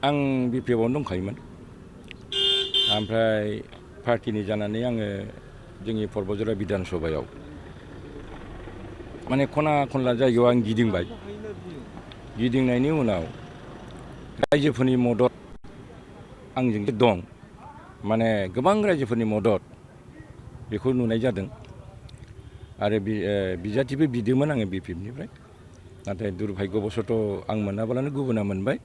आं बिपिएफआवनो दंखायोमोन ओमफ्राय पार्टिनि जानानै आङो जोंनि पर्बतझरा बिधान सभायाव माने खना खनला जायगायाव आं गिदिंबाय गिदिंनायनि उनाव रायजोफोरनि मदद आंजों दं माने गोबां रायजोफोरनि मदद बेखौ नुनाय जादों आरो बिजाथिबो बिदोंमोन आङो बिपिएफनिफ्राय नाथाय दुर्भाग्यबसत आं मोनाबालानो गुबुना मोनबाय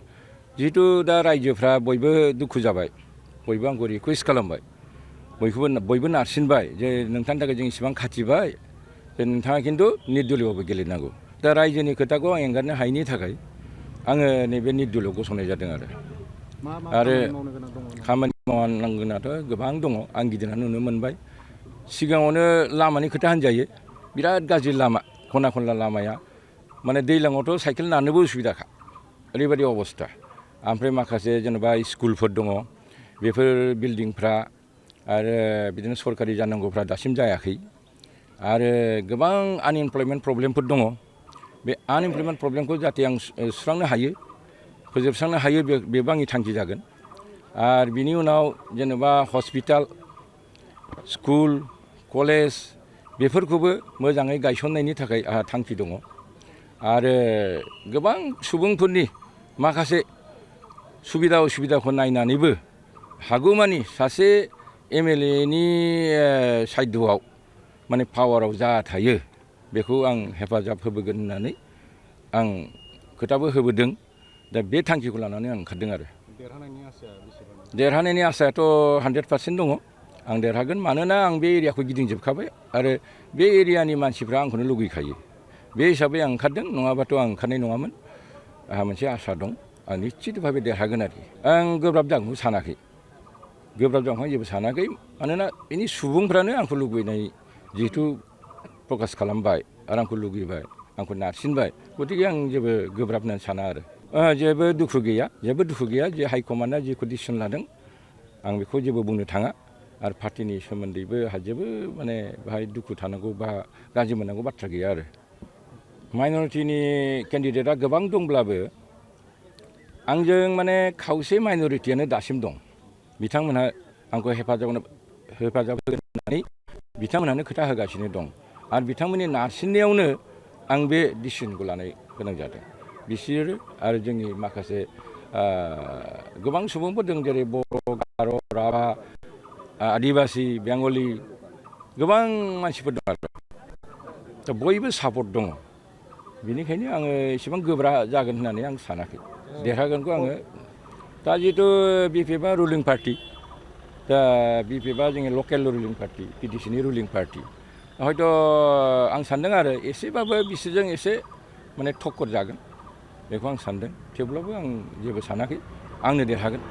जिहेतु दा रायजोफ्रा बयबो दुखु जाबाय बयबो आंखौ रिकुवेस्ट खालामबाय बयबो नारसिनबाय जे नोंथांनि थाखाय जों इसेबां खाथिबाय जे नोंथाङा खिन्थु निर्दलीयआवबो गेलेनांगौ दा रायजोनि खोथाखौ आं एंगारनो हायैनि थाखाय आङो नैबे निर्दलीयआव गसंनाय जादों आरो खामानि मावनांगोनाथ' गोबां दङ आं गिदिंनानै नुनो मोनबाय सिगाङावनो लामानि खोथा होनजायो बिराद गाज्रि लामा खना खनला लामाया माने दैज्लाङावथ' साइकेल नारनोबो उसुबिदाखा ओरैबायदि अबस्था ओमफ्राय माखासे जेनेबा स्कुलफोर दङ बेफोर बिल्डिंफ्रा आरो बिदिनो सरकारि जानांगौफ्रा दासिम जायाखै आरो गोबां आनइमप्लयमेन्ट प्रब्लेमफोर दङ बे आनइमप्लयमेन्ट प्रब्लेमखौ जाहाथे आं सुस्रांनो हायो फोजोबस्रांनो हायो बेबो आंनि थांखि जागोन आरो बिनि उनाव जेनेबा हस्पिटाल स्कुल कलेज बेफोरखौबो मोजाङै गायसननायनि थाखाय आंहा थांखि दङ आरो गोबां सुबुंफोरनि माखासे सुबिदा उसुबिदाखौ नायनानैबो हागौमानि सासे एमएलएनि सायदआव माने पावाराव जा थायो बेखौ आं हेफाजाब होबोगोन होननानै आं खोथाबो होबोदों दा बे थांखिखौ लानानै आं ओंखारदों आरो देरहानायनि आसायाथ' 100% दङ आं देरहागोन मानोना आं बे एरियाखौ गिदिंजोबखाबाय आरो बे एरियानि मानसिफ्रा आंखौनो लुगैखायो बे हिसाबै आं ओंखारदों नङाबाथ' आं ओंखारनाय नङामोन आंहा मोनसे आसा दं आं निश्चितभाबे देरहागोन आरोखि आं गोब्राब जागोनखौ सानाखै गोब्राब जागोनखौ जेबो सानाखै मानोना बेनि सुबुंफ्रानो आंखौ लुगैनाय जिहेथु प्रकास खालामबाय आरो आंखौ लुगैबाय आंखौ नारसिनबाय गतिके आं जेबो गोब्राब होननानै साना आरो जेबो दुखु गैया जे हाइकमान्डआ जेखौ डिसिसन लादों आं बेखौ जेबो बुंनो थाङा आरो पार्टिनि सोमोन्दैबो आंहा जेबो माने बेहाय दुखु थानांगौ बा गाज्रि मोननांगौ बाथ्रा गैया आरो माइन'रिटिनि केन्डिडेटआ गोबां दंब्लाबो आंजों माने खावसे माइन'रिटियानो दासिम दं बिथांमोनहा आंखौ हेफाजाब होगोन होननानै बिथांमोनहानो खोथा होगासिनो दं आरो बिथांमोननि नारसिननायावनो आं बे डिसिसनखौ लानो गोनां जादों बिसोरो आरो जोंनि माखासे गोबां सुबुंफोर दं जेरै बर' गार' राभा आदिबासि बेंगलि गोबां मानसिफोर दं आरो दा बयबो सापर्ट दङ बेनिखायनो आङो एसेबां गोब्राब जागोन होननानै आं सानाखै देरहागोनखौ आङो दा जिहेतु बिपिएफआ रुलिं पार्टि दा बिपिएफआ जोंनि लकेल रुलिं पार्टि पिटिसिनि रुलिं पार्टि हयथ' आं सान्दों आरो एसेबाबो बिसोरजों एसे माने थक्कर जागोन बेखौ आं सान्दों थेवब्लाबो आं जेबो सानाखै आंनो देरहागोन